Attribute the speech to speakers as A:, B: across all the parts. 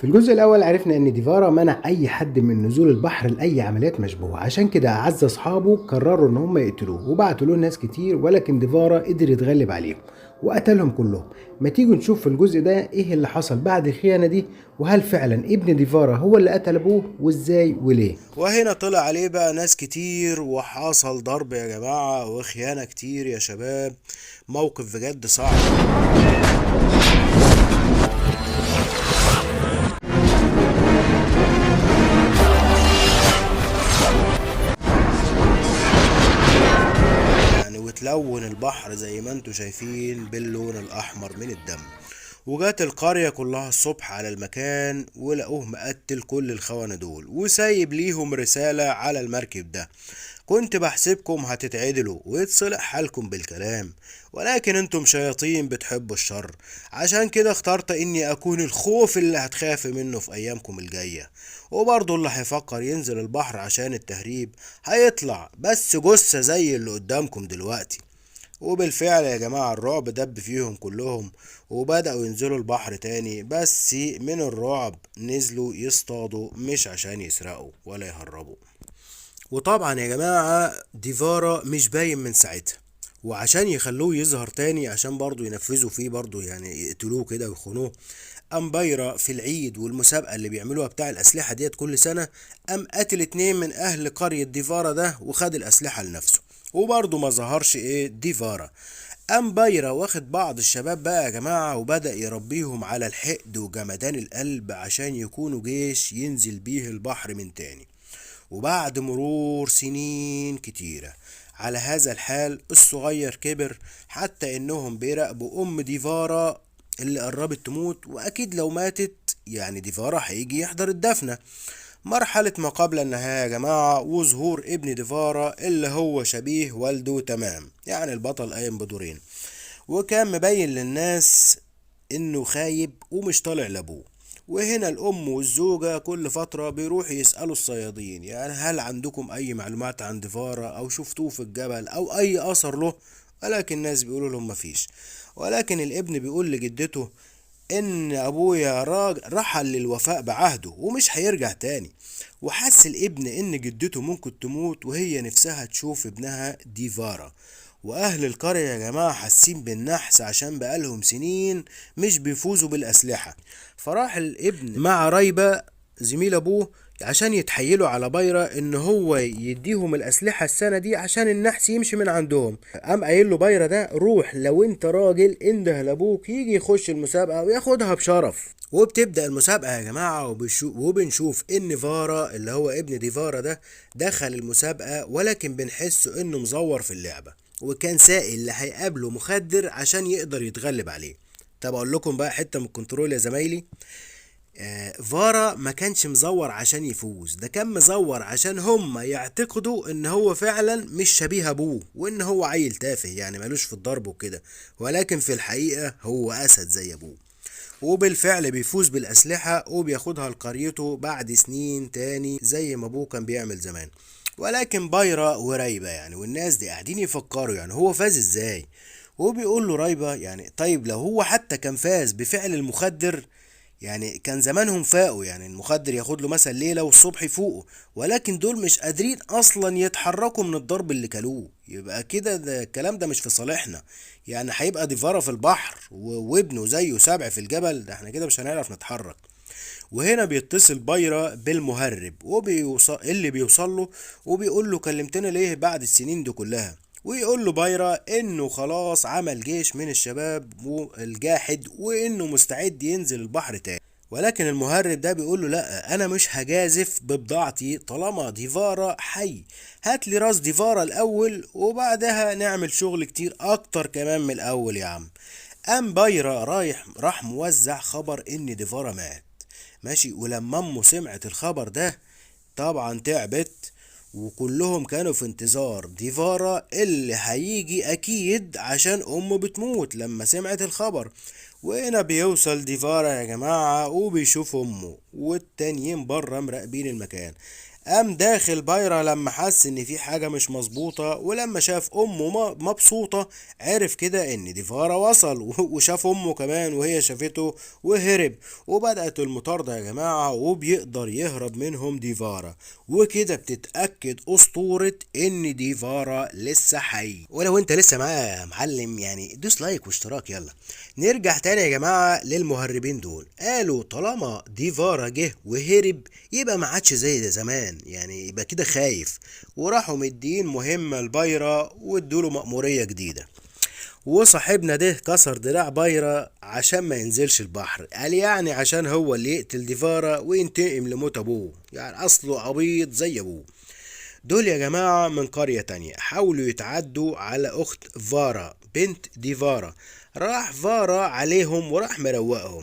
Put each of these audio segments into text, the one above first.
A: في الجزء الاول عرفنا ان ديفارا منع اي حد من نزول البحر لاي عمليات مشبوهة، عشان كده اعز اصحابه قرروا ان هم يقتلوه وبعتوا له ناس كتير، ولكن ديفارا قدر يتغلب عليهم وقتلهم كلهم. ما تيجوا نشوف في الجزء ده ايه اللي حصل بعد الخيانة دي، وهل فعلا ابن ديفارا هو اللي قتل ابوه وازاي وليه.
B: وهنا طلع عليه بقى ناس كتير وحصل ضرب يا جماعة وخيانة كتير يا شباب، موقف بجد صعب. يعني وتلون البحر زي ما انتوا شايفين باللون الأحمر من الدم. وجات القرية كلها الصبح على المكان ولقوه مقتل كل الخونة دول وسايب ليهم رسالة على المركب ده: كنت بحسبكم هتتعدلوا ويتصلح حالكم بالكلام، ولكن انتم شياطين بتحبوا الشر، عشان كده اخترت اني اكون الخوف اللي هتخاف منه في ايامكم الجاية. وبرضه اللي هيفكر ينزل البحر عشان التهريب هيطلع بس جثة زي اللي قدامكم دلوقتي. وبالفعل يا جماعة الرعب دب فيهم كلهم وبدأوا ينزلوا البحر تاني، بس من الرعب نزلوا يصطادوا مش عشان يسرقوا ولا يهربوا. وطبعا يا جماعة ديفارا مش باين من ساعتها، وعشان يخلوه يظهر تاني عشان برضو ينفذوا فيه برضو يعني يقتلوه كده ويخونوه، قام بايرا في العيد والمسابقة اللي بيعملوها بتاع الأسلحة ديت كل سنة، قام قتل 2 من أهل قرية ديفارا ده وخد الأسلحة لنفسه، وبرضو ما ظهرش إيه ديفارا. قام بايرا واخد بعض الشباب بقى يا جماعة وبدأ يربيهم على الحقد وجمدان القلب عشان يكونوا جيش ينزل بيه البحر من تاني. وبعد مرور سنين كتيرة على هذا الحال الصغير كبر، حتى انهم بيراقبوا ام ديفارا اللي قربت تموت، واكيد لو ماتت يعني ديفارا هيجي يحضر الدفنة. مرحلة ما قبل النهاية يا جماعة وظهور ابن ديفارا اللي هو شبيه والده تمام، يعني البطل قايم بدورين، وكان مبين للناس انه خايب ومش طالع لابوه. وهنا الأم والزوجة كل فترة بيروحوا يسألوا الصيادين، يعني هل عندكم أي معلومات عن ديفارا أو شفتوه في الجبل أو أي أثر له، ولكن الناس بيقولوا لهم مفيش. ولكن الابن بيقول لجدته إن أبويا رحل للوفاء بعهده ومش هيرجع تاني. وحس الابن إن جدته ممكن تموت وهي نفسها تشوف ابنها ديفارا. وأهل القرية يا جماعة حاسين بالنحس عشان بقالهم سنين مش بيفوزوا بالأسلحة. فراح الابن مع رايبة زميل أبوه عشان يتحايلوا على بايرا إن هو يديهم الأسلحة السنة دي عشان النحس يمشي من عندهم. قام قايل له بايرا ده: روح لو انت راجل انده لأبوك يجي يخش المسابقة وياخدها بشرف. وبتبدأ المسابقة يا جماعة، وبنشوف إن فارا اللي هو ابن ديفارا ده دخل المسابقة، ولكن بنحس إنه مزور في اللعبة، وكان سائل اللي هيقابله مخدر عشان يقدر يتغلب عليه. طب اقول لكم بقى حتة من الكنترول يا زمايلي، فارا ما كانش مزور عشان يفوز، ده كان مزور عشان هم يعتقدوا ان هو فعلا مش شبيه ابوه وان هو عيل تافه يعني مالوش في الضرب وكده، ولكن في الحقيقة هو اسد زي ابوه. وبالفعل بيفوز بالاسلحة وبياخدها لقريته بعد سنين تاني زي ما ابوه كان بيعمل زمان. ولكن بايرا ورايبة يعني والناس دي قاعدين يفكروا يعني هو فاز ازاي، وبيقول له رايبة يعني طيب لو هو حتى كان فاز بفعل المخدر يعني كان زمانهم فاقوا، يعني المخدر ياخد له مثلا ليلة والصبح يفوقوا، ولكن دول مش قادرين اصلا يتحركوا من الضرب اللي كلوه، يبقى كده ده الكلام ده مش في صالحنا، يعني هيبقى ديفارا في البحر وابنه زيه سبع في الجبل، ده احنا كده مش هنعرف نتحرك. وهنا بيتصل بايرا بالمهرب اللي بيوصل له وبيقول له كلمتنا ليه بعد السنين دي كلها، ويقول له بايرا انه خلاص عمل جيش من الشباب الجاحد وانه مستعد ينزل البحر تاني. ولكن المهرب ده بيقول له لا انا مش هجازف ببضاعتي طالما ديفارا حي، هات لي راس ديفارا الاول وبعدها نعمل شغل كتير اكتر كمان من الاول يا عم. قام بايرا راح موزع خبر ان ديفارا مات ماشي. ولما امه سمعت الخبر ده طبعا تعبت، وكلهم كانوا في انتظار ديفارا اللي هيجي اكيد عشان امه بتموت لما سمعت الخبر. وهنا بيوصل ديفارا يا جماعة وبيشوف امه والتانيين بره مراقبين المكان. قام داخل بايرا لما حس ان في حاجة مش مظبوطة، ولما شاف امه مبسوطة عرف كده ان ديفارا وصل، وشاف امه كمان وهي شافته وهرب. وبدأت المطاردة يا جماعة، وبيقدر يهرب منهم ديفارا، وكده بتتأكد أسطورة ان ديفارا لسه حي. ولو انت لسه معايا يا معلم يعني دوس like واشتراك. يلا نرجع تاني يا جماعة للمهربين دول. قالوا طالما ديفارا جه وهرب يبقى ما عادش زي ده زمان، يعني يبقى كده خايف. وراحوا مدين مهمة لبايرا وادوا له مأمورية جديدة. وصاحبنا ده كسر دراع بايرا عشان ما ينزلش البحر، قال يعني عشان هو اللي يقتل ديفارا وينتقم لموت ابوه، يعني اصله عبيط زي ابوه. دول يا جماعة من قرية تانية حاولوا يتعدوا على اخت فارا بنت ديفارا، راح فارا عليهم وراح مروقهم.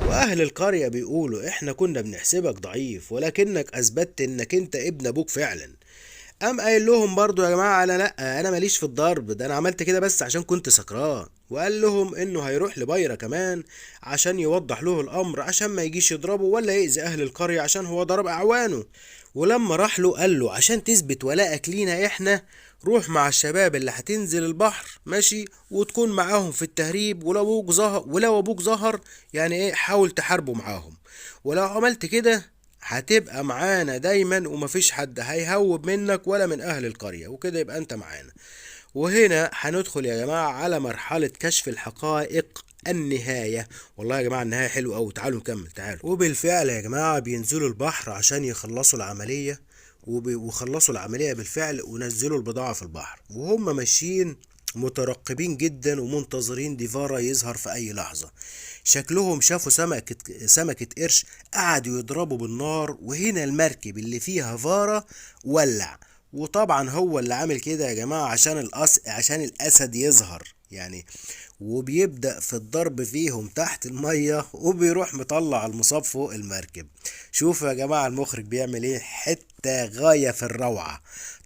B: واهل القرية بيقولوا احنا كنا بنحسبك ضعيف ولكنك اثبتت انك انت ابن ابوك فعلا. قام قايل لهم برضو يا جماعة انا لا، انا ماليش في الضرب ده، انا عملت كده بس عشان كنت سكران. وقال لهم انه هيروح لبايرا كمان عشان يوضح له الامر، عشان ما يجيش يضربه ولا يأذي اهل القرية عشان هو ضرب اعوانه. ولما راح له قال له عشان تثبت ولائك لينا احنا روح مع الشباب اللي هتنزل البحر ماشي، وتكون معاهم في التهريب، ولو ابوك ظهر يعني ايه حاول تحاربه معاهم، ولو عملت كده هتبقى معانا دايما ومفيش حد هيهوب منك ولا من اهل القرية، وكده يبقى انت معانا. وهنا هندخل يا جماعة على مرحلة كشف الحقائق النهاية. والله يا جماعة النهاية حلوة أوي، تعالوا نكمل تعالوا. وبالفعل يا جماعة بينزلوا البحر عشان يخلصوا العملية، وخلصوا العملية بالفعل ونزلوا البضاعة في البحر، وهم ماشيين مترقبين جدا ومنتظرين ديفارا يظهر في أي لحظة. شكلهم شافوا سمكة قرش، قعدوا يضربوا بالنار، وهنا المركب اللي فيها فارا ولع. وطبعا هو اللي عامل كده يا جماعة عشان الأسد يظهر يعني. وبيبدأ في الضرب فيهم تحت المية، وبيروح مطلع المصاب فوق المركب. شوفوا يا جماعة المخرج بيعمل ايه، حتة غاية في الروعة.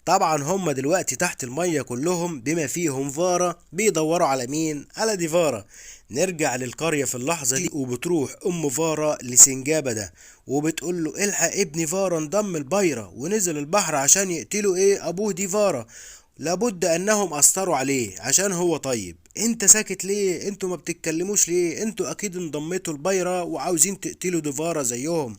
B: طبعا هم دلوقتي تحت المية كلهم بما فيهم فارا، بيدوروا على مين؟ على ديفارا. نرجع للقرية في اللحظة دي، وبتروح أم فارا لسنجابة ده وبتقول له الحق ابني فارا انضم البايرة ونزل البحر عشان يقتلوا ايه أبوه ديفارا، لابد أنهم أثروا عليه عشان هو طيب. انت ساكت ليه؟ انتوا ما بتتكلموش ليه؟ انتوا أكيد انضميتوا البايرة وعاوزين تقتلوا ديفارا زيهم.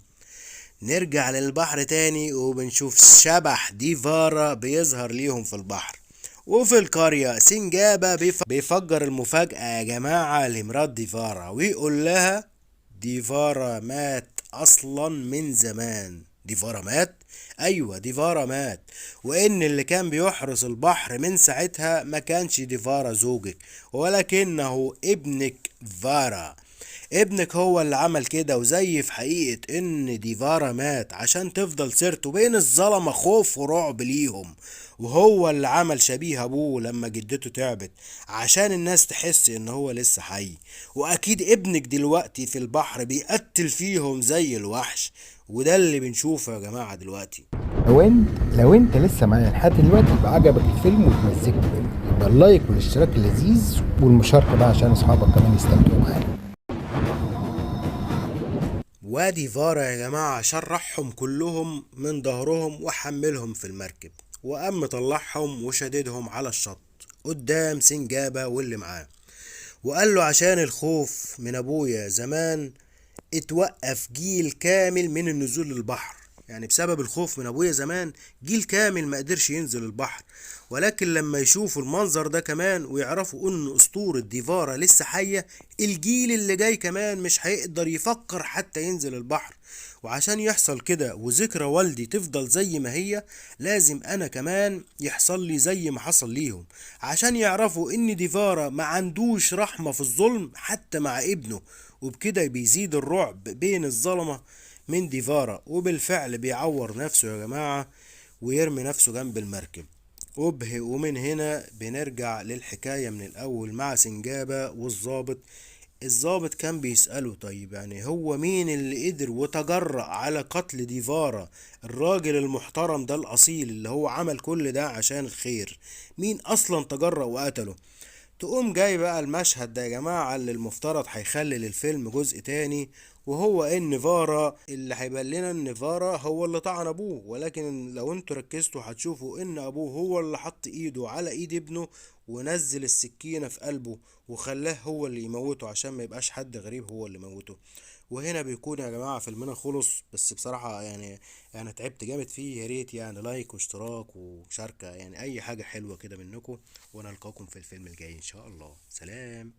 B: نرجع للبحر تاني وبنشوف شبح ديفارا بيظهر ليهم في البحر. وفي القرية سنجابة بيفجر المفاجأة يا جماعة لمرات ديفارا ويقول لها ديفارا مات أصلا من زمان. ديفارا مات؟ أيوة ديفارا مات، وإن اللي كان بيحرس البحر من ساعتها ما كانش ديفارا زوجك ولكنه ابنك فارا. ابنك هو اللي عمل كده وزيف حقيقة إن ديفارا مات عشان تفضل سيرته بين الظلمة خوف ورعب ليهم، وهو اللي عمل شبيه أبوه لما جدته تعبت عشان الناس تحس إن هو لسه حي. وأكيد ابنك دلوقتي في البحر بيقتل فيهم زي الوحش، وده اللي بنشوفه يا جماعة دلوقتي.
A: لو انت لسه معايا لحد دلوقتي يبقى عجبك الفيلم وتمزجت منه، يبقى اللايك والاشتراك اللذيذ والمشاركة بقى عشان اصحابك كمان يستمتعوا معانا.
B: وادي فارا يا جماعة شرحهم كلهم من ظهرهم وحملهم في المركب، وقام مطلعهم وشددهم على الشط قدام سنجابة واللي معاه، وقال له عشان الخوف من ابويا زمان اتوقف جيل كامل من النزول للبحر، يعني بسبب الخوف من ابويا زمان جيل كامل ما قدرش ينزل البحر، ولكن لما يشوفوا المنظر ده كمان ويعرفوا ان اسطورة ديفارا لسه حية، الجيل اللي جاي كمان مش هيقدر يفكر حتى ينزل البحر. وعشان يحصل كده وذكرى والدي تفضل زي ما هي، لازم انا كمان يحصل لي زي ما حصل ليهم، عشان يعرفوا ان ديفارا ما عندوش رحمة في الظلم حتى مع ابنه. وبكده بيزيد الرعب بين الظلمة من ديفارا، وبالفعل بيعور نفسه يا جماعة ويرمي نفسه جنب المركب. ومن هنا بنرجع للحكاية من الأول مع سنجابة والظابط. الظابط كان بيسأله طيب يعني هو مين اللي قدر وتجرأ على قتل ديفارا الراجل المحترم ده الأصيل اللي هو عمل كل ده عشان الخير، مين أصلا تجرأ وقتله؟ تقوم جاي بقى المشهد ده يا جماعة اللي المفترض هيخلي للفيلم جزء تاني، وهو ان نيفارا اللي هيبان لنا ان نيفارا هو اللي طعن ابوه، ولكن لو انتوا ركزتوا هتشوفوا ان ابوه هو اللي حط ايده على ايد ابنه ونزل السكينة في قلبه وخلاه هو اللي يموته عشان ما يبقاش حد غريب هو اللي موته. وهنا بيكون يا جماعة فيلمنا خلص. بس بصراحة يعني انا تعبت جامد فيه، يا ريت يعني like واشتراك ومشاركة، يعني اي حاجة حلوة كده منكم، ونلقاكم في الفيلم الجاي ان شاء الله. سلام.